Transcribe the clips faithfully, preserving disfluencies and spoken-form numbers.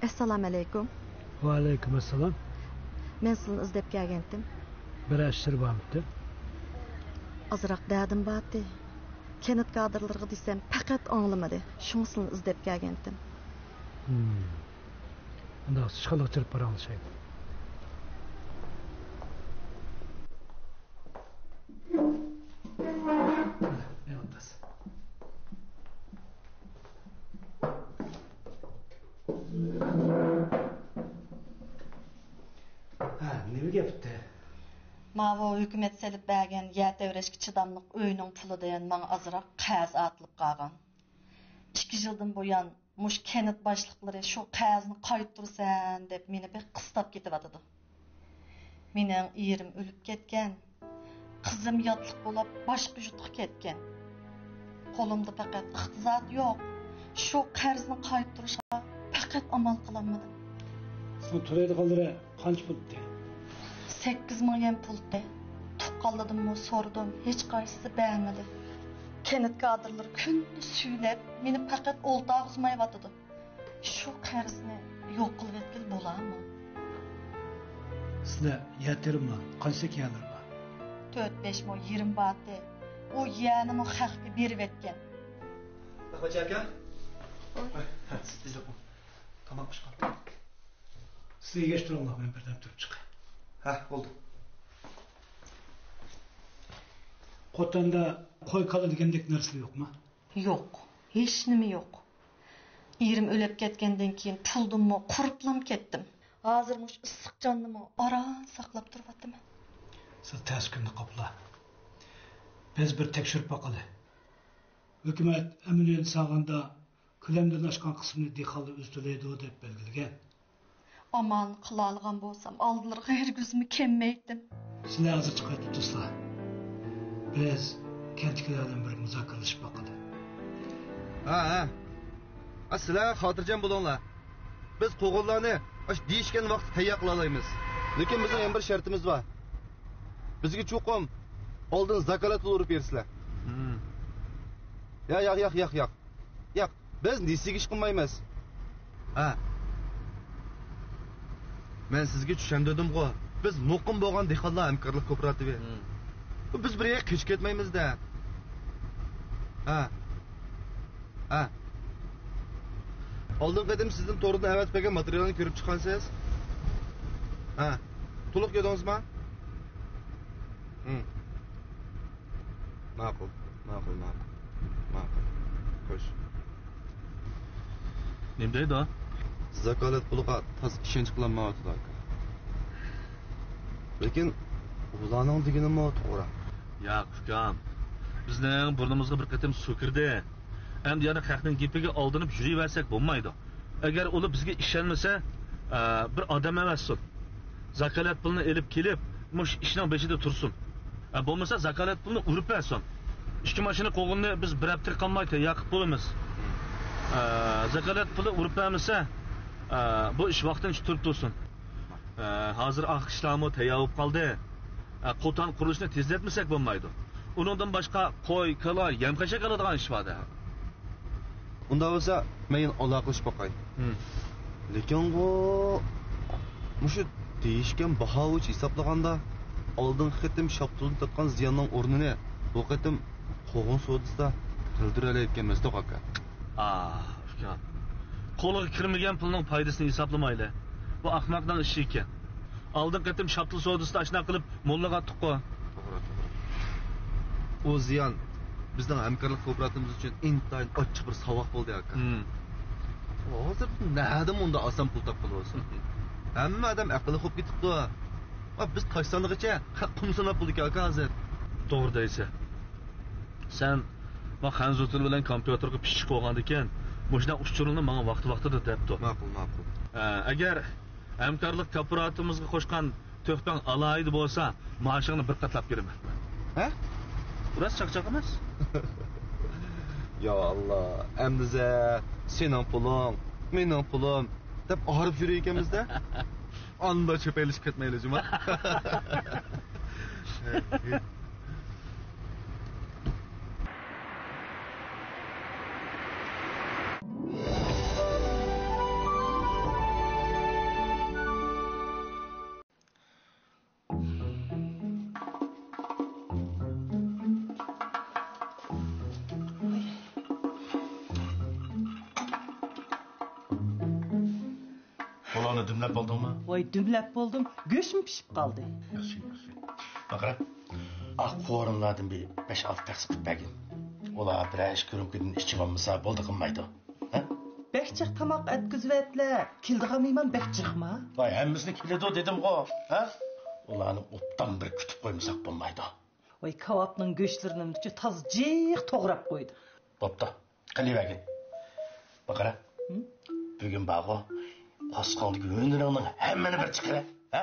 ئەسسالامۇئەلەيكۇم. ۋەئەلەيكۇم ئەسسالام. مەن سىلىنى ئىزدەپ كەلگەنتىم. بىرەر ئىشلىرى بارمىتى؟ ئازراق دەردىم بارتى. كەنت كادىرلىرىغا دېسەم، پەقەت ئاڭلىمىدى. شۇڭا سىلىنى ئىزدەپ كەلگەنتىم. ھىم. ئۇنداق ئىشخانىغا كىرىپ پاراڭلىشايلى. ھە، نېمە گەپتى؟ ماۋۇ ھۆكۈمەت سېلىپ بەرگەن يەر تەۋرەشكە چىداملىق ئۆينىڭ پۇلىدىن ماڭا ئازراق قەرز ئارتىلىپ قالغان. ئىككى يىلدىن بۇيان مۇشۇ كەنت باشلىقلىرى شۇ قەرزنى قايتۇرىسەن دەپ مېنى بەك قىستاپ كېتىۋاتىدۇ. مېنىڭ ئېرىم ئۆلۈپ كەتكەن، قىزىم ياتلىق بولاپ باشقا يۇرتقا كەتكەن. قولۇمدا پەقەت ئىقتىساد يوق. شۇ قەرزنى قايتۇرۇشقا پەقەت ئامال قىلالمىدىم. سىزنىڭ تۆلەيدىغانلىرى قانچە پۇل ئىدى؟ سەككىز مىڭ يۈەن پۇل ئىدى. تۇغقانلاردىنمۇ سورىدىم، ھېچقايسىسى بەرمىدى. كەنت كادىرلىرى كۈندە سۈيلەپ، مېنى پەقەت ئولتۇرغۇزمايۋاتىدۇ. شۇ قەرزنى يوق قىلىۋەتكىلى بولامۇ؟ سىلە يەر تېرىملا قانچىلىك يەرلىرى بار؟ تۆت بەش مو يېرىم بارتى. ئۇ يەرنىمۇ خەقكە بېرىۋەتكەن. ئەخمەتجان ئاكا. ۋاي. ھە، سىز تېزرەك بولۇڭ. تاماق پىشقان. سىز ئېگەش تۇرۇڭلار، مەن بىردەم تۇرۇپ چىقاي. ھە، بولدى. قوتاندا قوي، كالا دېگەندەك نەرسىلەر يوقما؟ يوق، ھېچنېمە يوق. ئېرىم ئۆلۈپ كەتكەندىن كېيىن پۇلدىنمۇ قۇرۇپلام كەتتىم. ھازىر مۇشۇ ئىسسىق جاننىمۇ ئاران ساقلاپ تۇرۇۋاتىمەن. سىز تەس كۈندە قاپلا. بىز بىر تەكشۈرۈپ باقىلى. ھۆكۈمەت ئەمىنىيەتنى سالغاندا كۆلەمدىن ئاشقان قىسمىنى دېھقانلار ئۆزى تۆلەيدۇ دەپ بەلگىلىگەن. ئامان قىلالىغان بولسام، ئالدىلىرىغا ھەرگىزمۇ كەلمەيتتىم. سىلەر ھازىرچە قايتىپ تۇرسىلا. بىز كەنتتىكىلەر بىلەن بىر مۇزاكىرىلىشىپ باقىلى. ھە، ھە. ھە، سىلەر خاتىرجەم بولۇڭلار. بىز قوغۇنلارنى ئاشۇ دېيىشكەن ۋاقىتتا تەييار قىلالايمىز. لېكىن بىزنىڭ يەنە بىر شەرتىمىز بار. بىزگە چوقۇم ئالدىن زاكالەت پۇلى ئۇرۇپ بېرىسىلەر. ھىم. يا، ياق، ياق، ياق، ياق. ياق، بىز نېسىگە ئىش قىلمايمىز. ھە. مەن سىزگە چۈشەندۈردۈمغۇ. بىز مۇقىم بولغان دېھقانلار ھەمكارلىق كوپىراتىپى. ھىم. بۇ بىز بىر يەرگە قېچىپ كەتمەيمىز-دە. ھە. ھە. ئالدىنقى قېتىم سىزدىن توردىن ئەۋەتىپ بەرگەن ماتېرىيالنى كۆرۈپ چىققانسىز. ھە. تولۇق كۆردىڭىزما؟ ھىم. ماقۇل، ماقۇل، ماقۇل. ماقۇل. خوش. نېمە دەيدۇ؟ زاكالەت پۇلىغا تازا ئىشەنچ قىلالمايۋاتىدۇ، ئاكا. لېكىن ئۇلارنىڭ دېگىنىمۇ توغرا. ياق، ئۇكام. بىزنىڭ بۇرنىمىزغا بىر قېتىم سۇ كىردى. ئەمدى يەنە خەقنىڭ گېپىگە ئالدىنىپ يۈرۈۋەرسەك بولمايدۇ. ئەگەر ئۇلار بىزگە ئىشەنمىسە، ئە، بىر ئادەم ئەۋەتسۇن. زاكالەت پۇلىنى ئېلىپ كېلىپ، مۇشۇ ئىشنىڭ بېشىدا تۇرسۇن. ئە، بولمىسا زاكالەت پۇلىنى ئۇرۇپ بەرسۇن. ئىككى ماشىنا قوغۇننى بىز بىر ھەپتىگە قالماي تەييار قىلىپ بولىمىز. ئە، زاكالەت پۇلى ئۇرۇپ بەرمىسە، ئە، بۇ ئىش ۋاقتىنچە تۇرۇپ تۇرسۇن. ئە، ھازىر ئاق ئىشلارمۇ تەييار بولۇپ قالدى. ئە، قوتان قۇرۇلۇشىنى تېزلەتمىسەك بولمايدۇ. ئۇنىڭدىن باشقا قوي، كالا، يەم-خەشەك ئالىدىغان ئىش بار-دە. ئۇنداق بولسا، مەن يەنە ئالاقىلىشىپ باقاي. ھىم. لېكىنغۇ، مۇشۇ دېيىشكەن باھا بويىچە ھېسابلىغاندا، ئالدىنقى قېتىم شاپتۇلدىن تارتقان زىياننىڭ ئورنىنى بۇ قېتىم قوغۇن سودىسىدا تۆلدۈرەلەيدىكەنمىز-دە، ئاكا. ئاھ، ئۇكام. قولىغا كىرمىگەن پۇلنىڭ پايدىسىنى ھېسابلىمايلى. بۇ ئاخماقنىڭ ئىشى ئىكەن. ئالدىنقى قېتىم شاپتۇل سودىسىدا ئاشۇنداق قىلىپ موللىغا ئاتتۇققۇ. توغرا، توغرا. ئۇ زىيان بىزنىڭ ھەمكارلىق كوپىراتىپىمىز ئۈچۈن ئىنتايىن ئاچچىق بىر ساۋاق بولدى، ئاكا. ھىم. ھازىر نەدىن مۇنداق ئاسان پۇل تاپقىلى بولسۇن؟ ھەممە ئادەم ئەقىللىق بولۇپ كېتىپتۇ. ۋە بىز تاشلانغىچە خەق قۇم ساناپ بولىدىكەن، ئاكا، ھازىر. توغرا دەيسەن. سەن ما خەنزۇ تىلى بىلەن كومپيۇتېرغا پىششىق بولغاندىكىن، مۇشۇنداق ئۇچۇرۇڭنى ماڭا ۋاقتى-ۋاقتىدا دەپ تۇر. ماقۇل، ماقۇل. ئە، ئەگەر ھەمكارلىق كوپىراتىپىمىزغا قوشقان تۆھپەڭ ئالاھىدە بولسا، مائاشىڭنى بىر قاتلاپ بېرىمەن. ھە؟ راست چاقچاق ئەمەس. يا ئاللا، ئەمدىزە سېنىڭ پۇلۇڭ، مېنىڭ پۇلۇم دەپ ئايرىپ يۈرىدىكەنمىز-دە. ئاندا چۆپەيلىشىپ كەتمەيلى، جۇما. ئۇلارنى دۈملەپ بولدۇڭمۇ؟ ۋاي، دۈملەپ بولدۇم، گۆشمۇ پىشىپ قالدى. ياخشى، ياخشى. باقرا، ئاق قورۇملاردىن بىر بەش-ئالتە تەخسە قىلىپ بەرگىن. ئۇلار بىرەر ئىككى رۇمكىدىن ئىچىۋالمىسا بولدى قىلمايدۇ. ھە؟ بەك جىق تاماق ئەتكۈزۈۋەتلە، كېلىدىغان مېھمان بەك جىقما؟ ۋاي، ھەممىسىنى كېلىدۇ دېدىمغۇ، ھە؟ ئۇلارنى ئوبدان بىر كۈتۈپ قويمىساق بولمايدۇ. ۋاي، كاۋاپنىڭ گۆشلىرىنىمچۇ تازا جىق توغراپ قويدۇم. بوپتۇ، قىلىۋەرگىن. باقرا، ھە؟ بۈگۈن بارغۇ، قورسىقىڭدىكى ھۈنىرىڭنىڭ ھەممىنى بىر چىقىرە، ھە؟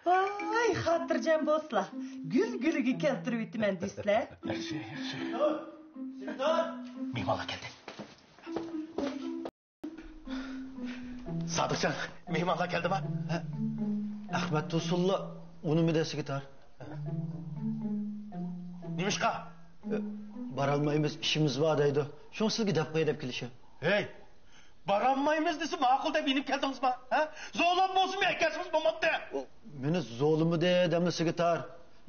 ۋاي، خاتىرجەم بولسىلا، گۈل گۈلىگە كەلتۈرۈۋېتىمەن دېسىلە. ياخشى، ياخشى. مېھمانلار كەلدى. سادىقجان، مېھمانلار كەلدىما؟ ئەخمەت تۇرسۇنلا ئۇنىمىدى سېكرېتار. نېمىشقا؟ بارالمايمىز، ئىشىمىز بار دەيدۇ. شۇڭا سىزگە دەپ قوياي دەپ كېلىشىم. ھەي، بارالمايمىز دېسە ماقۇل دەپ يېنىپ كەلدىڭىزما؟ ھە؟ زورلاپ بولسىمۇ ئەكەلسىڭىز بولمامتى؟ ئۇ مېنى زورلىمىدى دەملا سېكرېتار.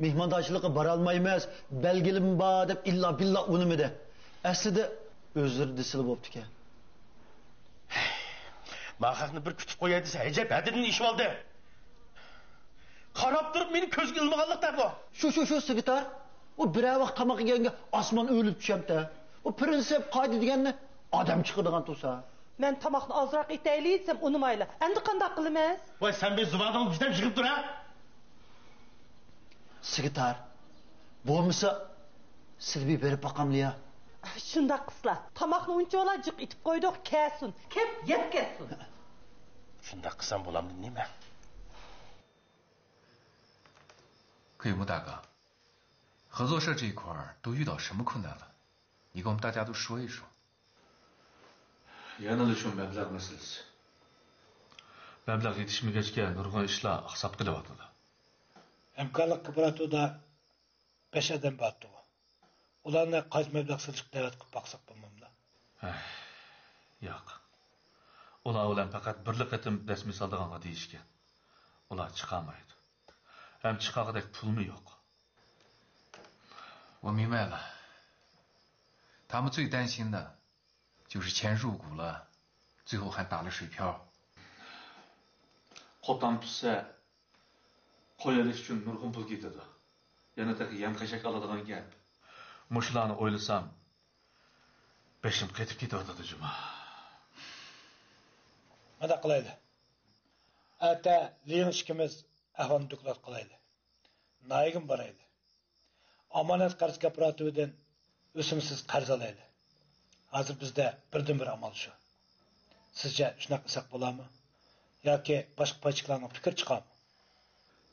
مېھماندارچىلىققا بارالمايمىز، بەلگىلىمە بار دەپ ئىللا بىللا ئۇنىمىدى. ئەسلىدە ئۆزلىرى دېسىلا بوپتىكەن. ماخاقنى بىر كۈتۈپ قوياي دېسە، ئەجەب ھەددىدىن ئېشىۋالدى. قاراپ تۇرۇپ مېنى كۆزگە ئىلمىغانلىق دەپ بۇ. شۇ، شۇ، شۇ، سېكرېتار. ئۇ بىرەر ۋاق تاماق يېگەنگە ئاسمان ئۆرۈلۈپ چۈشەمتە. ئۇ پىرىنسىپ، قائىدە دېگەننى ئادەم چىقىرىدىغان تۇرسا. مەن تاماقنى ئازراق ئېتەيلى دېسەم ئۇنىمايلا. ئەمدى قانداق قىلىمىز؟ ۋاي، سەن بىر زۇۋانىڭنى بىردەم يىغىپ تۇر، ھە؟ سېكرېتار، بولمىسا، سىلى بىر بېرىپ باقاملى يا؟ شۇنداق قىلسىلا، تاماقنى ئۇنچىۋالا جىق ئېتىپ قويدۇق، كەلسۇن، كەپ يەپ كەتسۇن. شۇنداق قىلسام بولامدۇ نېمە؟ 可以木大哥，合作社这一块儿都遇到什么困难了？你给我们大家都说一说。 يەنىلا شۇ مەبلەغ مەسىلىسى. مەبلەغ يېتىشمىگەچكە نۇرغۇن ئىشلار ئاقساپ قېلىۋاتىدۇ. ھەمكارلىق كوپىراتىپىدا بەش ئادەم بارتىغۇ. ئۇلارنى قايسى مەبلەغ سېلىشقا دەۋەت قىلىپ باقساق بولمامدۇ؟ ھەي، ياق. ئۇلار بىلەن پەقەت بىرلا قېتىم رەسمىي سالىدىغانغا دېيىشكەن. ئۇلار چىقالمايدۇ. ھەم چىقارغۇدەك پۇلمۇ يوق. 我明白了，他们最担心的就是钱入股了，最后还打了水漂。 قوتان پۈتسە، قوي ئېلىش ئۈچۈن نۇرغۇن پۇل كېتىدۇ. يەنە تېخى يەم-خەشەك ئالىدىغان گەپ. مۇشۇلارنى ئويلىسام، بېشىم قېتىپ كېتىۋاتىدۇ جۇما. مۇنداق قىلايلى. ئەتە لىڭ ئىككىمىز ئەھۋالنى دوكلات قىلايلى. ناھىيەگىمۇ بارايلى. ئامانەت قەرز كوپىراتىپىدىن ئۆسۈمسىز قەرز ئالايلى. ھازىر بىزدە بىردىنبىر ئامال شۇ. سىزچە شۇنداق قىلساق بولارمۇ؟ ياكى باشقا پايچىكلارنىڭ پىكرى چىقارمۇ؟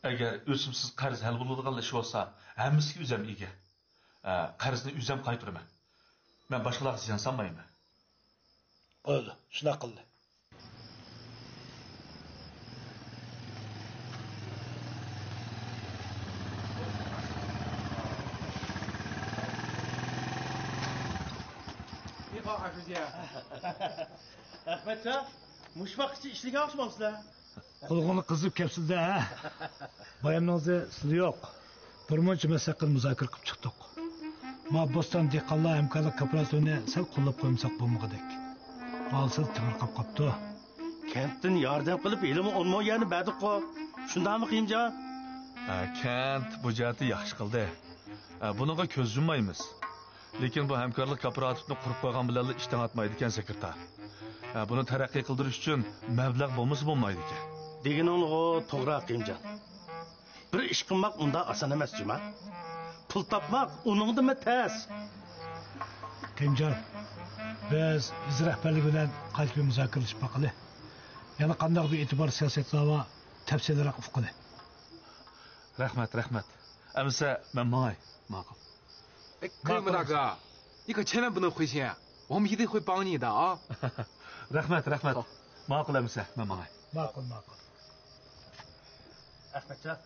ئەگەر ئۆسۈمسىز قەرز ھەل بولىدىغانلا ئىش بولسا، ھەممىسىگە ئۆزۈم ئىگە. ئە، قەرزنى ئۆزۈم قايتۇرىمەن. مەن باشقىلارغا زىيان سالمايمەن. بولىدۇ، شۇنداق قىلدى. ئەخمەتجان، مۇشۇ ۋاقىتقىچە ئىشلىگەن ئوخشىمامسىلەر؟ قۇلىقىڭنى قىزىپ كەپسىز-دە، ھە؟ بايامنىڭ ئىزى سىلى يوق. بىر مۇنچە مەسىلە ھەققىدە مۇزاكىرە قىلىپ چىقتۇق. ما بوستان دېھقانلار ھەمكارلىق كوپىراتىپىنى سەل قوللاپ قويمىساق بولمىغۇدەك. مال سەل تېڭىرقاپ قاپتۇ. كەنتتىن ياردەم قىلىپ، ھېلىمۇ ئون مو يەرنى بەردۇققۇ. شۇنداقمۇ، قېيۇمجان؟ ھە، كەنت بۇ جەھەتتە ياخشى قىلدى. ھە، بۇنىڭغا كۆز يۇممايمىز. لېكىن بۇ ھەمكارلىق كوپىراتىپىنى قۇرۇپ قويغان بىلەنلا ئىش تېڭىۋاتمايدىكەن، سېكرېتار. ھە، بۇنى تەرەققىي قىلدۇرۇش ئۈچۈن مەبلەغ بولمىسا بولمايدىكەن. دېگىنىڭلىغۇ توغرا، قېيۇمجان. بىر ئىش قىلماق ئۇنداق ئاسان ئەمەس، جۇما. پۇل تاپماق ئۇنىڭدىنمۇ تەس. قېيۇمجان، بىز يېزا رەھبەرلىكى بىلەن قايتا بىر مۇزاكىرىلىشىپ باقىلى. يەنە قانداق بىر ئېتىبار سىياسەتلەر بار، تەپسىلىيرەك ئۇققىلى. رەھمەت، رەھمەت. ئەمىسە مەن ماڭاي. ماقۇل. 哎，可以吗，大哥？你可千万不能灰心，我们一定会帮你的啊。 رەھمەت، رەھمەت. ماقۇل ئەمىسە، مەن ماڭاي. ماقۇل، ماقۇل. ئەخمەتجان،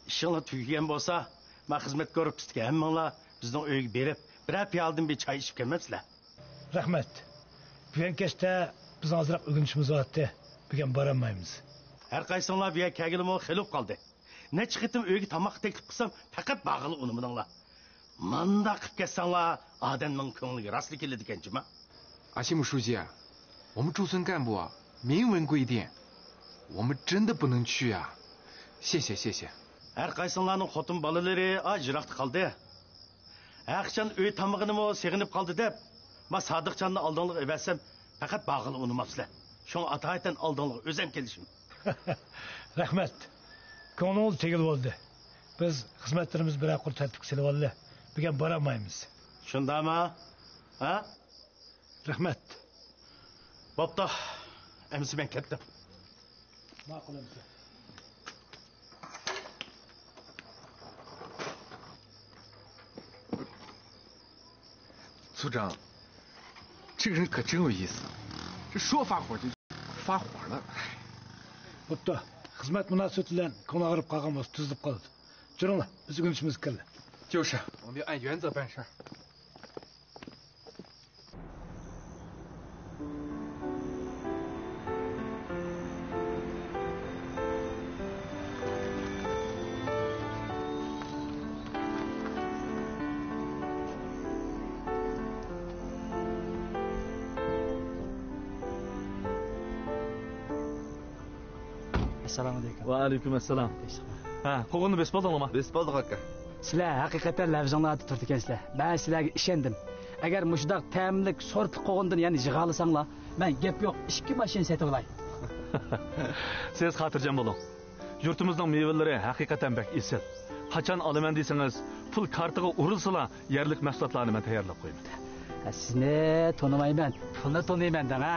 ئىشىڭلار تۈگىگەن بولسا، مانا خىزمەت گۇرۇپپىسىدىكى ھەممىڭلار بىزنىڭ ئۆيگە بېرىپ، بىرەر پىيالىدىن بىر چاي ئىچىپ كەلمەمسىلەر؟ رەھمەت. بۈگۈن كەچتە بىزنىڭ ئازراق ئۆگىنىشىمىز بارتتى. بۈگۈن بارالمايمىز. ھەر قايسىڭلار بۇ يەرگە كەلگىلىمۇ خېلى بولۇپ قالدى. نەچچە قېتىم ئۆيگە تاماققا تەكلىپ قىلسام، پەقەت بارغىلى ئۇنىمىدىڭلار. مانداق قىلىپ كەتسەڭلار، ئادەمنىڭ كۆڭلىگە راستلا كېلىدىكەن جۇما. 阿西姆书记，我们中层干部啊，明文规定，我们真的不能去啊。谢谢，谢谢。 ھەر قايسىڭلارنىڭ خوتۇن بالىلىرى ئاز يىراقتا قالدى. ھەرقاچان ئۆي تامىقىنىمۇ سېغىنىپ قالدى دەپ، ما سادىقجاننى ئالدىڭلارغا ئەۋەتسەم، پەقەت بارغىلى ئۇنىماپسىلەر. شۇڭا ئاتايىتەن ئالدىڭلارغا ئۆزۈم كېلىشىم. رەھمەت. كۆڭلىڭىز تېگىلى بولدى. بىز خىزمەتلىرىمىزنى بىرەر قۇر تەرتىپكە سېلىۋالدى. بۈگۈن بارالمايمىز. شۇنداقمۇ؟ ھە؟ رەھمەت. بوپتۇ. ئەمىسە مەن كەتتىم. ماقۇل ئەمىسە. 组长，这个人可真有意思，这说发火就发火了。 بوپتۇ. خىزمەت مۇناسىۋىتى بىلەن كۆڭلى ئاغرىپ قالغان بولسا تۈزىلىپ قالىدۇ. جۈرۈڭلار، بىز ئۆگىنىشىمىزگە كىرىلى. 就是，我们要按原则办事儿。 ئەسسالامۇئەلەيكۇم. ۋەئەلەيكۇم ئەسسالام. ھە، قوغۇننى بېسىپ بولدۇڭلارمۇ؟ بېسىپ بولدۇق، ئاكا. سىلەر ھەقىقەتەن لەۋزىڭلاردا تۇرىدىكەنسىلەر. مەن سىلەرگە ئىشەندىم. ئەگەر مۇشۇنداق تەملىك سورتلۇق قوغۇندىن يەنە يىغالىساڭلار، مەن گەپ يوق، ئىككى ماشىنا سېتىۋالاي. سىز خاتىرجەم بولۇڭ. يۇرتىمىزنىڭ مېۋىلىرى ھەقىقەتەن بەك ئېسىل. قاچان ئالىمەن دېسىڭىز، پۇل كارتىغا ئۇرۇلسىلا، يەرلىك مەھسۇلاتلارنى مەن تەييارلاپ قويىمەن. ھە، سىزنى تونۇمايمەن، پۇلنى تونۇيمەن دەڭ، ھە؟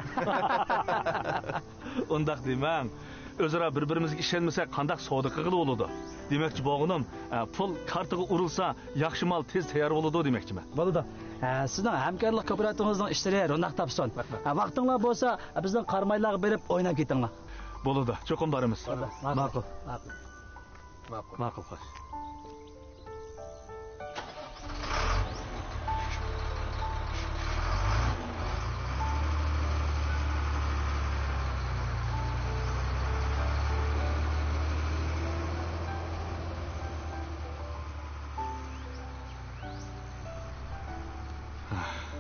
ئۇنداق دېمەڭ. ئۆزئارا بىر-بىرىمىزگە ئىشەنمىسەك، قانداق سودا قىلغىلى بولىدۇ؟ دېمەكچى بولغىنىم، ئە، پۇل كارتىغا ئۇرۇلسا، ياخشى مال تېز تەييار بولىدۇ دېمەكچىمەن. بولىدۇ. ئە، سىزنىڭ ھەمكارلىق كوپىراتىپىڭىزنىڭ ئىشلىرى روناق تاپسۇن. رەھمەت. ئە، ۋاقتىڭلار بولسا، بىزنىڭ قارامايلارغا بېرىپ ئويناپ كېتىڭلار. بولىدۇ، چوقۇم بارىمىز. بولىدۇ. ماقۇل. ماقۇل. ماقۇل. ماقۇل، خوش.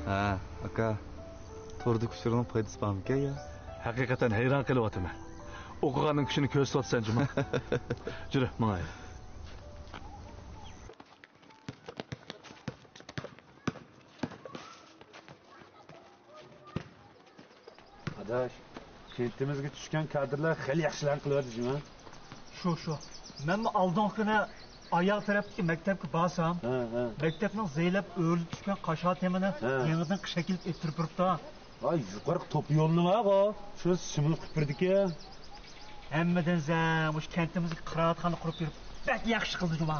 ھە، ئاكا. توردىكى ئۇچۇرنىڭ پايدىسى بارمىكەن يا؟ ھەقىقەتەن ھەيران قېلىۋاتىمەن. ئوقۇغاننىڭ كۈچىنى كۆرسىتىۋاتىسەن جۇمۇ. جۈرە، ماڭايلى. ئاداش، كەنتىمىزگە چۈشكەن كادىرلار خېلى ياخشى ئىشلارنى قىلىۋاتىدۇ جۇمۇ. شۇ، شۇ. مەنمۇ ئالدىنقى كۈنى ئاياغ تەرەپتىكى مەكتەپكە بارسام، ھە، ھە. مەكتەپنىڭ زەيلەپ ئۆرۈلۈپ چۈشكەن قاشا تېمىنى ھە. يېڭىدىن شەكىللىپ ئېتتۈرۈپ بېرىپتۇ. ۋاي، يۇقىرىقى توپا يولىنى بارغۇ، شۇ سېمونت قىلىپ بېرىدىكەن. ھەممىدىن زەم، مۇشۇ كەنتىمىزگە قىرائەتخانا قۇرۇپ بېرىپ، بەك ياخشى قىلدى جۇما.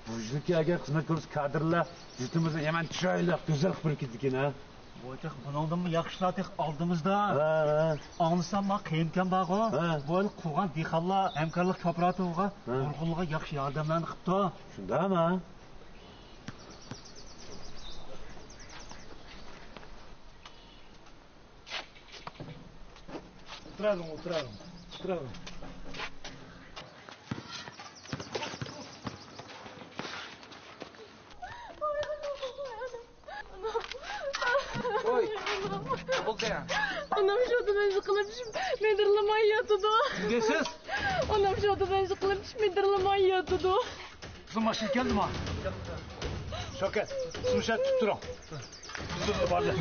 بۇ يىلقى ئەگەر خىزمەت كۆرسە كادىرلار يۇرتىمىزنى يامان چىرايلىق، گۈزەل قىلىپ بېرىدىكەن ھە. بۇ تېخى بۇنىڭدىنمۇ ياخشىلار تېخى ئالدىمىزدا. ھە، ھە. ئاڭلىسام، ما قېيىنكەم بارغۇ. ھە. بۇ يىل قۇرغان دېھقانلار ھەمكارلىق كوپىراتىپىغا ھە. نۇرغۇنلىغان ياخشى ياردەملەرنى قىپتۇ. شۇنداقمۇ؟ ئولتۇراۋېرىڭ، ئولتۇراۋېرىڭ، ئولتۇراۋېرىڭ. ۋوي، نېمە بولدى؟ ئانام شۇ بىلەن يىقىلىپ مىدىرلىماي ياتىدۇ. نېمە دەيسىز؟ ئانام شۇ بىلەن يىقىلىپ مىدىرلىماي ياتىدۇ. قىزىم، ماشىنا كەلدىما؟ شاۋكەت، سۇمشات تۇتۇپ تۇرۇڭ. بىز بىرگە باردى.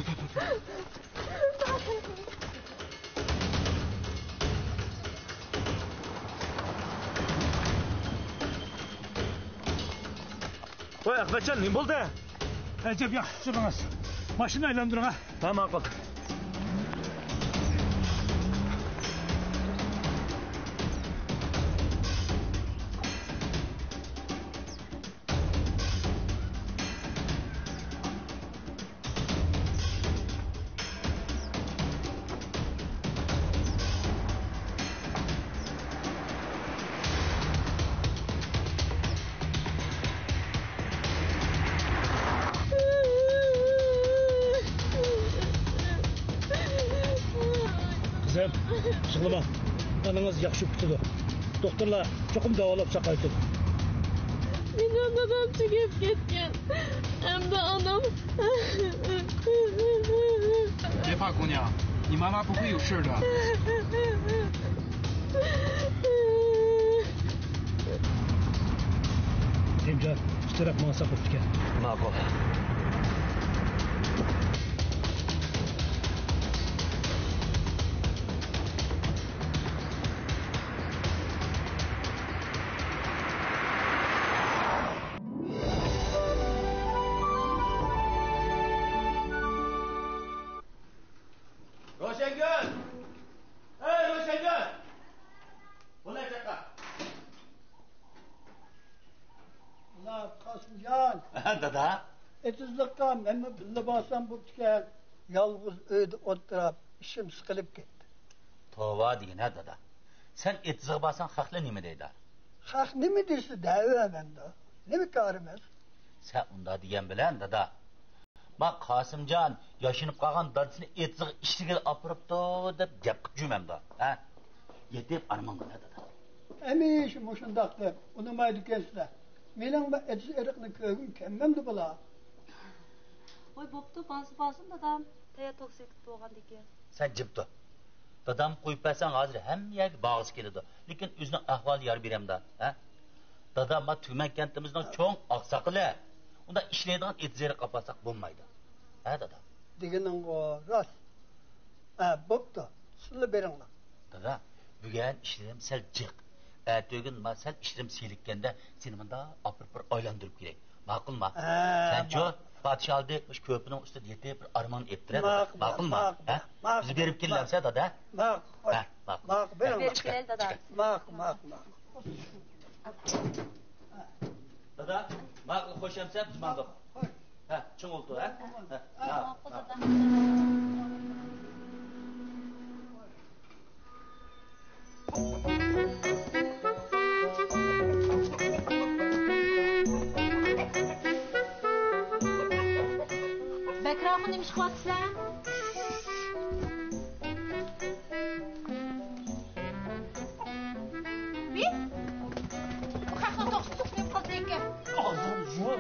ۋاي، ئەخمەتجان، نېمە بولدى؟ ئەجەب ياخشى ئۇچۇردىڭىز. ماشىنا ئايلاندۇرۇڭ ھە. ھە، ماقۇل. قىزىم، يىغلىما. ئانىڭىز ياخشى ئۇپپىتىدۇ. دوختۇرلار چوقۇم داۋالاپ ساقايتىدۇ. مېنىڭ دادام چېكىپ كەتكەن. ئەمدى ئانام. 别怕，姑娘，你妈妈不会有事的。رەھىمجان، ئىككى تەرەپ ماڭساق بوپتىكەن. ماقۇل. روشەنگۈل! ھەي، روشەنگۈل! بۇنى چاققا. ئۇلا، قاسىمجان. دادا. ئېتىزلىققا مەنمۇ بىللە بارسام بوپتىكەن. يالغۇز ئۆيدە ئولتۇرۇپ، ئىچىم سىقىلىپ كەتتى. توۋا دېگىن ھە، دادا. سەن ئېتىزغا بارساڭ، خەقلەر نېمە دەيدۇ؟ خەق نېمە دېسە دەۋەرمەمدۇ؟ نېمە كارىمىز؟ سەن ئۇنداق دېگەن بىلەن، دادا، ما قاسىمجان ياشىنىپ قالغان دادىسىنى ئېتىزغا ئىشلىگىلى ئاپىرىپتۇ دەپ گەپ قىپ جۈمەمدۇ، ھە؟ يېتىپ ئارماڭدىن ھە، دادا. ھەمىشە مۇشۇنداق دەپ ئۇنىمايدىكەنسىلەر. مېنىڭ بۇ ئېتىز ئېرىقنى كۆرگۈم كەلمەمدۇ بۇلار؟ ۋاي، بوپتۇ، بارسا بارسۇن، دادام. تەييار توك سېتىپ بولغاندىكىن. سەن جىم تۇر. دادام قويۇپ بەرسەڭ، ھازىر ھەممە يەرگە بارغۇسى كېلىدۇ. لېكىن ئۆزىنىڭ ئەھۋالى يار بېرەمدا، ھە؟ دادام ما تۈمەن كەنتىمىزنىڭ چوڭ ئاقساقىلى. ئۇنداق ئىشلەيدىغان ئېتىز ئېرىققا ئاپارساق بولمايدۇ. ھە، دادا؟ دېگىنىڭغۇ راست. ھە، بوپتۇ. سىللا بېرىڭلار. دادا، بۈگۈن ئىشلىرىم سەل جىق. ئەتىگۈن ما سەل ئىشلىرىم سېلىككەندە سېنى مۇنداق ئاپىرىپ بىر ئايلاندۇرۇپ كېلەي. ماقۇلما؟ ھە، سەنچۇ؟ ماقۇل. پادىشاھ ئالدى مۇشۇ كۆپىنىڭ ئۈستىدە يېتىپ بىر ئارمان ئېيتتىرە، دادا. ماقۇل، ماقۇلما؟ ماقۇل، ھە؟ ماقۇل، بىز بېرىپ كېلەمسە، دادا؟ ماقۇل. ھە، ماقۇل. ماقۇل، بېرىڭ. بېرىپ كېلەيلى، دادا. ماقۇل، ماقۇل، ماقۇل. دادا، ماقۇل، خوش ئەمسە، بىز ماڭدۇق. ھە، چىڭ ئولتۇر، ھە؟ ھە، ھە، ماقۇل، ھە. دادا. بەكرى ئاخۇن، نېمە ئىش قىلىۋاتىسىلەر؟ بىز بۇ خەقنىڭ توقسۇن تۇتۇپ نېمە قىلدى ئىكەن؟ ئازان جون.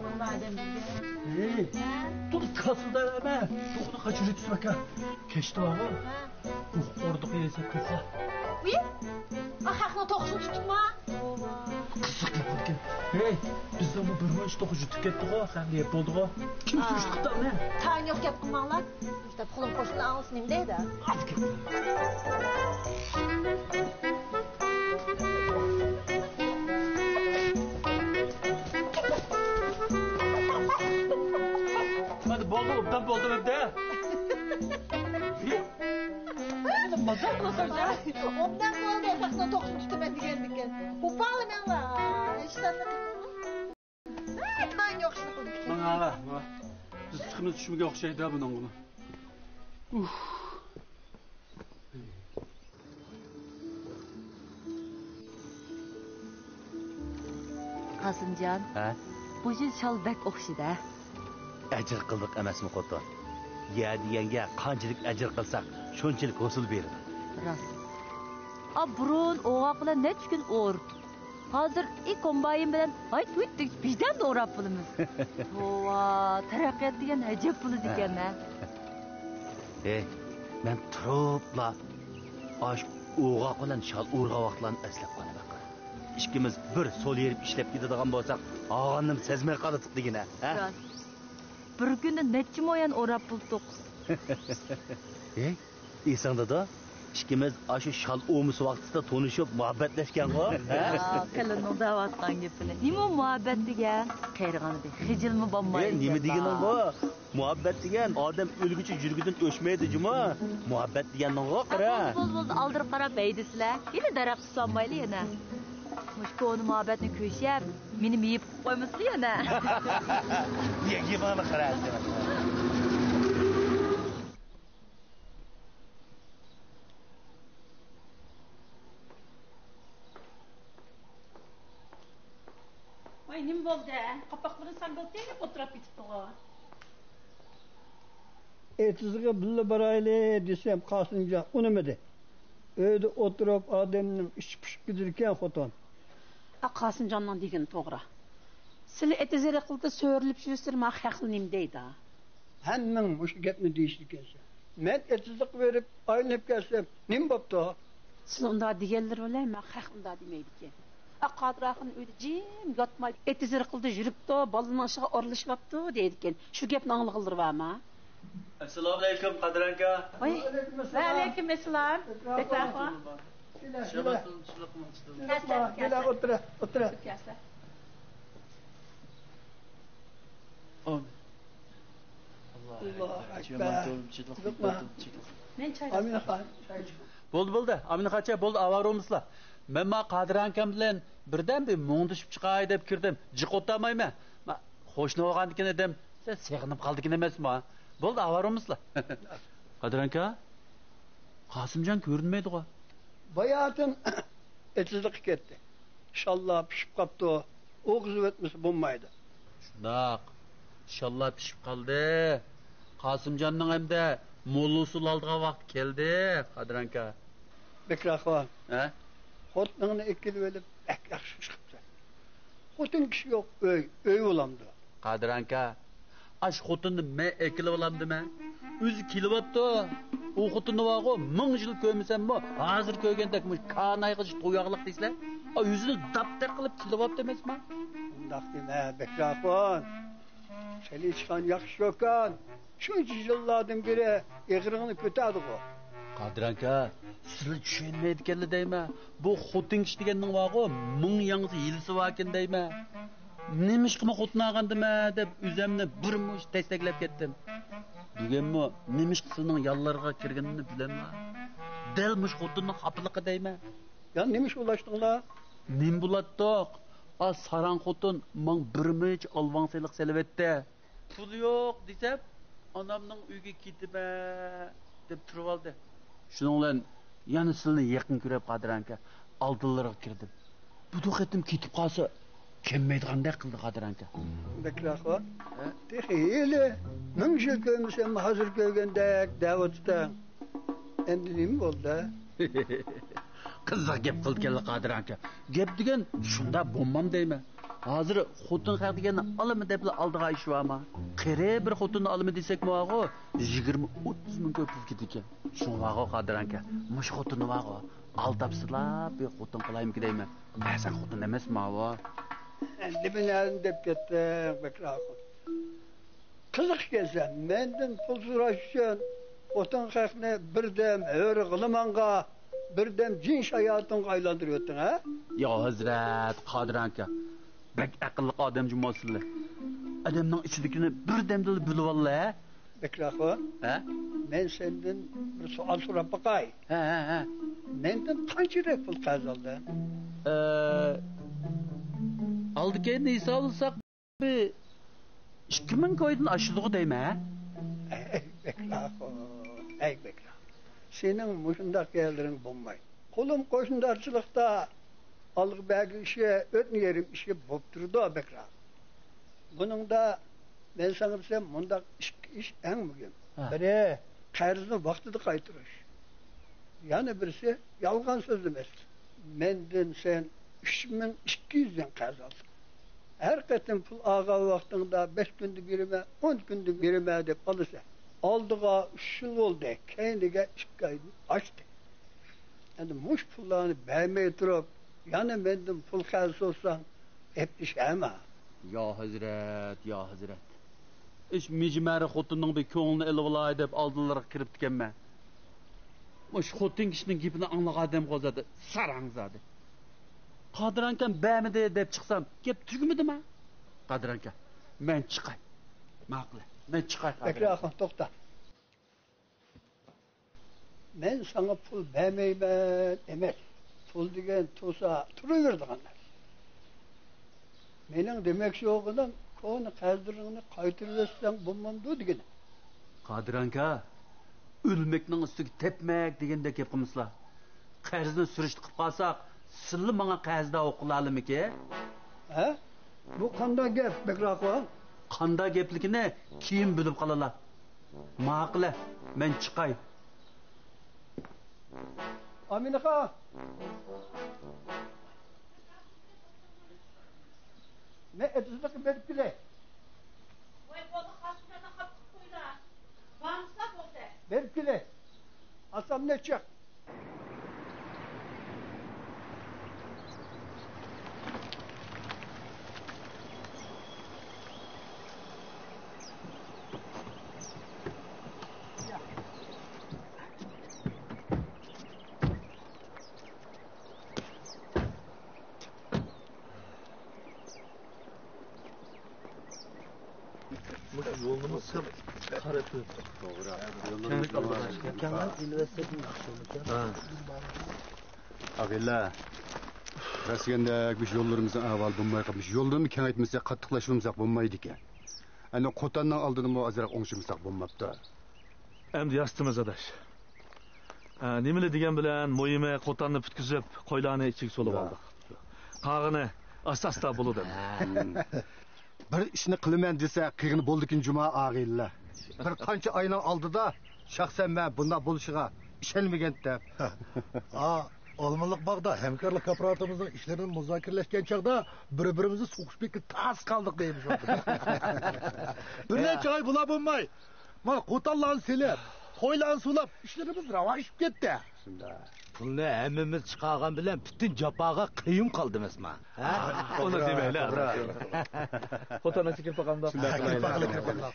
نېمە ئادەم بىزگە؟ ھەي، ھە؟ تۇرۇپ كاسىلدا ئەمە. توخۇنى قاچۇرۇۋېتىسىز ئاكا. كەچتە بارغۇ. ھە. ئۇھ، ئوردۇقى يەيسە توخۇ. ئۇي؟ ئا، خەقنىڭ توخۇسىنى تۇتتۇقما؟ قىزىق گەپ ئىكەن. ھەي، بىزنىڭ بۇ بىر مۇنچە توخۇ يۈتۈپ كەتتىغۇ، خەقنى يەپ بولدىغۇ. كىم سۈرۈشتە قىپتۇ ئۇنى؟ تايىنى يوق گەپ قىلماڭلار. مۇشۇنداق قولۇم قوشنىنى ئاڭلىسا نېمە دەيدۇ؟ ئاز گەپ. مانا بولدى، ئوبدان بولدى ئەمدى. مازال قىلىسەن. ئوبدان بولدى، خەقنىڭ توخۇسىنى تۇتىمەن دېگەندىكىن. قوپالىمەڭلار. ھېچ نەرسە قىلماڭلار. ھە، تايىنى يوق ئىشنى قىلدى. ماڭا، ماڭا. بىز چىقىمىز چۈشمىگەن ئوخشايدۇ بۇنىڭغىمۇ. ئۇھ. قاسىمجان، ھە؟ بۇ يىل شال بەك ئوخشىدى ھە؟ ئەجىر قىلدۇق ئەمەسمۇ خوتۇن؟ يەر دېگەنگە قانچىلىك ئەجىر قىلساق، شۇنچىلىك ھوسۇل بېرىدۇ. راست. ئا، بۇرۇن ئوغاق بىلەن نەچچە كۈن ئورۇتۇپ، ھازىر ئى كومباين بىلەن ھايت-ھۇيت دېگۈچە بىردەمدە ئوراپ بولىمىز. توۋا، تەرەققىيات دېگەن ئەجەب بولىدىكەن ھە. ھەي، مەن تۇرۇپلا ئاشۇ ئوغاق بىلەن شال ئورغان ۋاقىتلارنى ئەسلەپ قالىمەن. ئىككىمىز بىر سول يېرىپ ئىشلەپ كېتىدىغان بولساق، ئالغاننىمۇ سەزمەي قالاتتۇق دېگىنە، ھە؟ راست. بىر كۈندە نەچچە مو يەرنى ئوراپ بولدۇق. ھەي، ئېسىڭدىدۇ؟ ئىككىمىز ئاشۇ شال ئومىسى ۋاقتىسىدا تونۇشۇپ، مۇھەببەتلەشكەنغۇ، ھە؟ يا، قېلىننىڭ دەۋاتقان گېپىنى. نېمە مۇھەببەت دېگەن؟ قېرىغاندا خىجىلمۇ بولمايدۇ. ھەي، نېمە دېگىنىڭ بۇ؟ مۇھەببەت دېگەن ئادەم ئۆلگۈچە يۈرىكىدىن ئۆچمەيدۇ جۇمۇ. مۇھەببەت دېگەننىڭغۇ قارا. بولدى، بولدى، بولدى، ئالدىراپ قاراپ ھەيدىسىلە. يەنە دەرەخ تۇتالمايلى يەنە. مۇشۇ كونا مۇھەببەتنى كۆشەپ، مېنى مېيىپ قىلىپ قويمىسىلا يەنە. يەگىمانە قارا. ۋاي، نېمە بولدى؟ قاپاقلىرىنى ساڭگىلىتىپ ئولتۇراپ كېتىپتىغۇ. ئېتىزغا بىللە بارايلى دېسەم، قاسىمجان ئۇنىمىدى. ئۆيدە ئولتۇرۇپ ئادەمنىڭ ئىچى پۇشۇپ كېتىدىكەن، خوتۇن. ئا، قاسىمجاننىڭ دېگىنى توغرا. سىلى ئېتىز ئېرىقلىرىدا سۆرىلىپ يۈرسىلە، ما خەقلەر نېمە دەيدۇ؟ ھەممىڭ مۇشۇ گەپنى دېيىشىدىكەنسەن. مەن ئېتىزلىققا بېرىپ ئايلىنىپ كەلسەم، نېمە بوپتۇ؟ سىز ئۇنداق دېگەنلىرى بىلەن مەن خەق ئۇنداق دېمەيدىكەن. ئا، قادىر ئاخۇن ئۆيدە جىم ياتماي، ئېتىز ئىرقىلدا يۈرۈپتۇ، بالىلارنىڭ ئىشىغا ئارىلىشىۋاپتۇ دەيدىكەن. شۇ گەپنى ئاڭلىغانلىرى بارمۇ؟ ئەسسالامۇئەلەيكۇم، قادىر ئاكا. ۋەي، ۋەئەلەيكۇم ئەسسالام. ۋەئەلەيكۇم ئەسسالام. بەكرى ئاخۇن. كېلە، كېلە. كېلە، كېلە، ئولتۇر، ئولتۇر. ئامىن. ئاللاھۇ ئەكبەر. ئامىنخان. بولدى، بولدى. ئامىنخانچە، بولدى، ئاۋارە بولمىسىلا. مەن ما قادىر ئاكام بىلەن بىردەم بىر مۇڭدىشىپ چىقاي دەپ كىردىم. جىق ئولتۇرمايمەن. ما، خوشنا بولغاندىكىن ئىدىم. سەن سېغىنىپ قالدىكىن ئەمەسما؟ بولدى، ئاۋارە بولمىسىلا. قادىر ئاكا، قاسىمجان كۆرۈنمەيدىغۇ؟ باياتىن ئېتىزلىققا كەتتى. شاللا پىشىپ قاپتۇ. ئوغۇزۇۋەتمىسە بولمايدۇ. شۇنداق. شاللا پىشىپ قالدى. قاسىمجاننىڭ ھەمدە موللا ئۇسسۇل ئالىدىغان ۋاقتى كەلدى، قادىر ئاكا. بەكرى ئاخۇن. ھە؟ خوتۇنۇڭنى ئەكېلىۋېلىپ بەك ياخشى ئىش قىپسەن. خوتۇن كىشى يوق ئۆي، ئۆي بولامدۇ؟ قادىر ئاكا، ئاش خوتۇننى مەن ئەكېلىۋالامدىمەن؟ ئۆزى كېلىۋاپتۇ. ئۇ خوتۇننى بارغۇ، مىڭ يىل كۆرمىسەممۇ، ھازىر كۆرگەندەك مۇشۇ كانايغىچە توياغلىق دەيسىلەر. ئا، يۈزىنى داپتەك قىلىپ كېلىۋاپتۇ ئەمەسما؟ ئۇنداق دېمە، بەكرى ئاخۇن. سېنى ئىچقان ياخشى چوكان. شۇنچە يىللاردىن بېرى ئېغىرىڭنى كۆتەردىغۇ. قادىر ئاكا، سىلى چۈشەنمەيدىكەنلا دەيمەن. بۇ خوتۇن كىشى دېگەننىڭ بارغۇ، مىڭ ياڭزا ھىيلىسى باركەن دەيمەن. نېمىشقىمۇ خوتۇن ئالغاندىمەن دەپ ئۆزۈمنى بىر مۇشت تەستەكلەپ كەتتىم. بۈگۈنمۇ نېمىشقا سىلىنىڭ يانلىرىغا كىرگىنىمنى بىلەملا. دەل مۇشۇ خوتۇننىڭ خاپىلىقى دەيمەن. يا نېمىشقا ئۇلاشتىڭلار؟ نېمە بولاتتۇق؟ ئا، ساراڭ خوتۇن ماڭا بىر مۇچ ئالۋاڭ سېلىق سېلىۋەتتى. پۇل يوق دېسەم، ئانامنىڭ ئۆيىگە كېتىمەن دەپ تۇرۇۋالدى. شۇنىڭ بىلەن يەنە سىلىنى يېقىن كۆرۈپ، قادىر ئاكا، ئالدىلىرىغا كىردىم. بۇ قېتىم كېتىپ قالسا، كەلمەيدىغاندەك قىلدى، قادىر ئاكا. بەكرى ئاخۇن، ھە؟ تېخى ھېلى مىڭ يىل كۆرمىسەم، ھازىر كۆرگەندەك دەۋاتىسەن. ئەمدى نېمە بولدى؟ قىزىق گەپ قىلدىكەنلا، قادىر ئاكا. گەپ دېگەن شۇنداق بولمام دەيمەن. ھازىر خوتۇن خەق دېگەننى ئالىمەن دەپلا ئالىدىغان ئىش بارما؟ قېرى بىر خوتۇننى ئالىمەن دېسەكمۇ بارغۇ، يىگىرمە، ئوتتۇز مىڭ كۆپ پۇل كېتىدىكەن. شۇڭا بارغۇ، قادىر ئاكا، مۇشۇ خوتۇننى بارغۇ، ئالداپسىلا بىر خوتۇن قىلايمىكىن دەيمەن. ھە، سەن خوتۇن ئەمەسما ئۇ؟ نېمىلەرنى دەپ كەتتىڭ، بەكرى ئاخۇن؟ قىزىق ئىكەنسەن، مەندىن پۇل سوراش ئۈچۈن خوتۇن خەقنى بىردەم ھۆر غىلىمانغا، بىردەم جىن شاياتىنغا ئايلاندۇرۇۋەتتىڭ، ھە؟ يا ھەزرەت، قادىر ئاكا، بەك ئەقىللىق ئادەم جۇمۇ سىلى. ئادەمنىڭ ئىچىدىكىنى بىردەمدىلا بىلىۋالىلا، ھە؟ بەكرى ئاخۇن، ھە؟ مەن سەندىن بىر سوئال سوراپ باقاي. ھە، ھە، ھە. مەندىن قانچىلىك پۇل قەرز ئالدىڭ؟ ئە، ئالدى كەينىنى ھېسابلىساق، بىر ئىككى مىڭ كويدىن ئاشىدىغۇ دەيمەن، ھە؟ ئەي بەكرى ئاخۇن، ئەي بەكرى ئاخۇن. سېنىڭ مۇشۇنداق گەپلىرىڭ بولمايدۇ. قولۇم قوشنىدارچىلىقتا ئالغا بەرگى ئىشى، ئۆتنە يېرىم ئىشى بولۇپ تۇرىدۇ، بەكرى ئاخۇن. بۇنىڭدا مەن ساڭا دېسەم، مۇنداق ئىككى ئىش ئەڭ مۇھىم. ھە. بىرى، قەرزنى ۋاقتىدا قايتۇرۇش. يەنە بىرسى، يالغان سۆزلىمەسلىك. مەندىن سەن ئۈچ مىڭ ئىككى يۈز يۈەن قەرز ئالدىڭ. ھەر قېتىم پۇل ئالغان ۋاقتىڭدا بەش كۈندە بېرىمەن، ئون كۈندە بېرىمەن دەپ ئالىسەن. ئالدىغا ئۈچ يىل بولدى، كەينىگە ئىككى ئايدىن ئاشتى. ئەمدى مۇشۇ پۇللارنى بەرمەي تۇرۇپ، يەنە مەندىن پۇل قەرز سورىساڭ، ئەپلىشەما؟ يا ھەزرەت، يا ھەزرەت. ئىش مىجمەرى خوتۇننىڭ بىر كۆڭلىنى ئېلىۋالاي دەپ ئالدىلىرىغا كىرىپتىكەنمەن. مۇشۇ خوتۇن كىشىنىڭ گېپىنى ئاڭلىغان ئادەمغۇ زادى ساراڭ زادى. قادىر ئاكام بەرمىدى دەپ چىقسام، گەپ تۈگىمىدىما؟ قادىر ئاكا، مەن چىقاي. ماقۇل، مەن چىقاي، قادىر ئاكا. بەكرى ئاخۇن، توختا. مەن ساڭا پۇل بەرمەيمەن ئەمەس. پۇل دېگەن تۇرسا تۇرۇۋېرىدىغان نەرسە. مېنىڭ دېمەكچى بولغىنىم، كونا قەرزلىرىڭنى قايتۇرۇۋەتسەڭ بولمامدۇ دېگىنىم. قادىر ئاكا، ئۆلمەكنىڭ ئۈستىگە تەپمەك دېگەندەك گەپ قىلمىسىلا. قەرزنى سۈرۈشتە قىلىپ قالساق، سىللا ماڭا قەرزدار بولۇپ قالالىمىكى؟ ھە؟ بۇ قانداق گەپ، بەكرى ئاخۇن؟ قانداق گەپلىكىنى كېيىن بىلىپ قالىلا. ماقۇلە، مەن چىقاي. ئامىنەخان! مەن ئېتىزلىققا بېرىپ كېلەي. ۋاي، بولدى، خاسمىراننى خاپا قىلىپ قويلا. بارمىسا بولدى. بېرىپ كېلەي. نەچچە. مۇشۇ يولنىمۇ سەل قارا قىلىپتۇق. توغرا. كەڭلىك ئالدىدا. كەڭلىك ئېلىۋەتسەكمۇ ياخشى بولىدىكەن. ھە. ئاغىنىلەر، راست دېگەندەك، مۇشۇ يوللىرىمىزنىڭ ئەھۋالى بولماي قالمىش. يولنىمۇ كېڭەيتمىسەك، قاتتىقلاشمىساق بولمايدىكەن. ئەنە قوتاننىڭ ئالدىنىمۇ ئازراق ئوڭشىمىساق بولماپتۇ. ئەمدى ياسىتىمىز، ئاداش. ئە، نېمىلا دېگەن بىلەن مۇھىمى قوتاننى پۈتكۈزۈپ، قويلارنى ئىچىگە سولىۋالدۇق. قالغىنى ئاستا-ئاستا بولىدۇ. بىر ئىشنى قىلىمەن دېسە، قىلغىنى بولىدىكەن جۇما ئاغىنىلەر. بىر قانچە ئاينىڭ ئالدىدا شەخسەن مەن بۇنداق بولۇشىغا ئىشەنمىگەنتىم. ئا، ئالمىلىق باغدا ھەمكارلىق كاپالىتىمىزنىڭ ئىشلىرىنى مۇزاكىرىلەشكەن چاغدا بىر-بىرىمىزنى سوقۇشۇپ كەتكىلى تاس قالدۇق دەيمىز. بىر نەچچە ئاي بولا بولماي، مانا قوتانلارنى سېلىپ، قويلارنى سولاپ، ئىشلىرىمىز راۋاجلىشىپ كەتتى. شۇنداق. پۇلنى ھەممىمىز چىقارغان بىلەن پۈتۈن جاپاغا قىيىن قالدى ئەمەسما؟ ھە؟ ئۇنى دېمەيلى. توغرا. قوتانغا كىرىپ باقامدا. شۇنداق قىلايلى. كىرىپ باقىلى، كىرىپ باقىلى.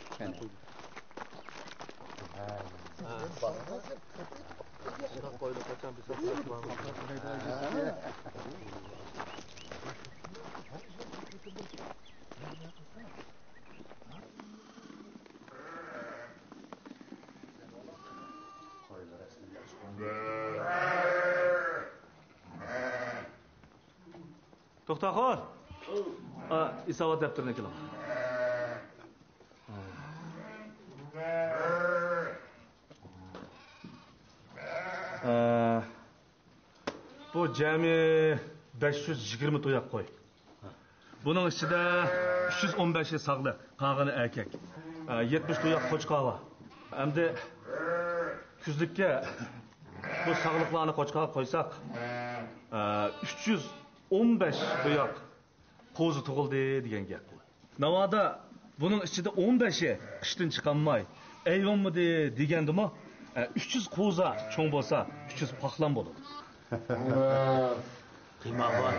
توختاخۇن! ئا، ھېسابات دەپتىرىنى ئەكېلىڭ. ئا، بۇ جەمئىي بەش يۈز يىگىرمە تۇياق قوي. بۇنىڭ ئىچىدە ئۈچ يۈز ئون بەشى ساغلىق، قالغىنى ئەركەك. ئە، يەتمىش تۇياق قوچقار بار. ئەمدى كۈزلۈككە بۇ ساغلىقلارنى قوچقارغا قويساق، ئە، ئۈچ يۈز ئون بەش تۇياق قوزا تۇغۇلدى دېگەن گەپ بۇ. ناۋادا بۇنىڭ ئىچىدە ئون بەشى قىشتىن چىقالماي، ئەيۋانمىدى دېگەندىمۇ، ئە، ئۈچ يۈز قوزا چوڭ بولسا، ئۈچ يۈز پاقلان بولىدۇ. قىيماقباي.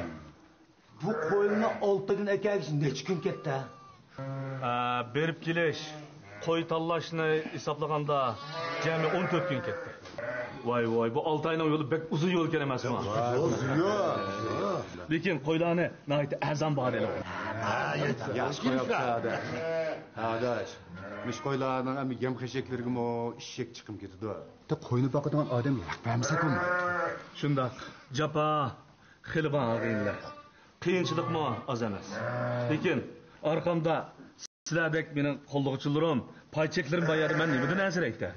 بۇ قويلارنى ئالتە كۈن ئەكەلگۈچە نەچچە كۈن كەتتى؟ ئە، بېرىپ كېلىش، قوي تاللاشنى ھېسابلىغاندا جەمئىي ئون تۆت كۈن كەتتى. ۋاي، ۋاي، بۇ ئالتە ئاينىڭ يولى بەك ئۇزۇن يول ئىكەن ئەمەسمۇ؟ ئۇزۇن يول. لېكىن قويلارنى ناھايىتى ئەرزان باھادا ئېلىۋالدى. ياخشى قويۇپسىز، ئاداش. ئاداش، مۇشۇ قويلارنىڭ ھەممە يەم-خەشەكلىرىگىمۇ ئىششەك چىقىم كېتىدۇ. قوينى باقىدىغان ئادەمگە ھەق بەرمىسەك بولمايدۇ. شۇنداق. جاپا خېلى بار، ئاغىنىلەر. قىيىنچىلىقمۇ ئاز ئەمەس. لېكىن ئارقامدا سىلەردەك مېنىڭ قوللىغۇچىلىرىم، پاي چېكلىرىم بار يەردە مەن نېمىدىن ئەنسىرەيتتە؟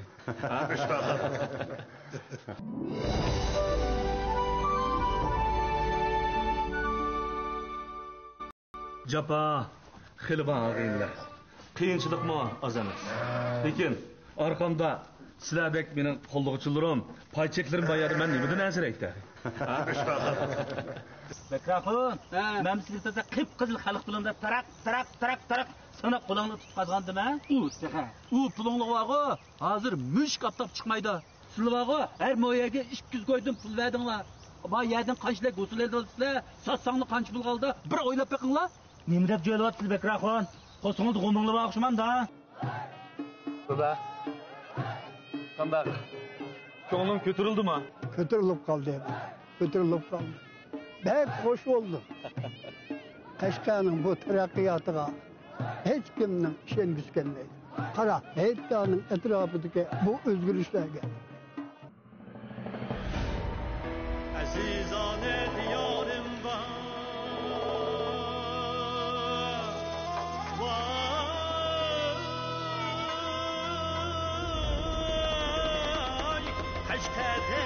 جاپا خېلى بار، ئاغىنىلەر. قىيىنچىلىقمۇ ئاز ئەمەس. لېكىن ئارقامدا سىلەردەك مېنىڭ قوللىغۇچىلىرىم، پاي چېكلىرىم بار يەردە مەن نېمىدىن ئەنسىرەيتتە؟ بەكرى ئاخۇن، ھە. مەن سىزگە تازا قىپقىزىل خەلق تىلىدا تاراق، تاراق، تاراق، تاراق ساناپ قولۇڭنى تۇتۇپ قازغاندىم، ھە؟ ئۇ تېخى. ئۇ پۇلۇڭلۇق بارغۇ، ھازىر مۈشۈك ئاپتاپ چىقمايدۇ. سىلەر بارغۇ، ھەر مو يەرگە ئىككى يۈز كويدىن پۇل بەردىڭلار. بار يەردىن قانچىلىك ھوسۇل ئېلىۋالىسىلەر، ساتساڭلار قانچە پۇل قالدى، بىر ئويلاپ بېقىڭلار. نېمە دەپ جۆيلۈۋاتىسىلەر بەكرى ئاخۇن؟ قورسىقىڭىزدا غومىڭلار بار ئوخشىمامدا؟ دادا، قانداق؟ كۆڭلۈڭ كۆتۈرۈلدىمۇ؟ كۆتۈرۈلۈپ قالدى. كۆتۈرۈلۈپ قالدى. بەك خوش بولدۇم. قەشقەرنىڭ بۇ تەرەققىياتىغا ھېچكىمنىڭ ئىشەنگۈسى كەلمەيدۇ. قارا، ھېيتگاھنىڭ ئەتراپىدىكى بۇ ئۆزگىرىشلەرگە. ئەزىزانە دىيارىمغا ۋاي، قەشقەردە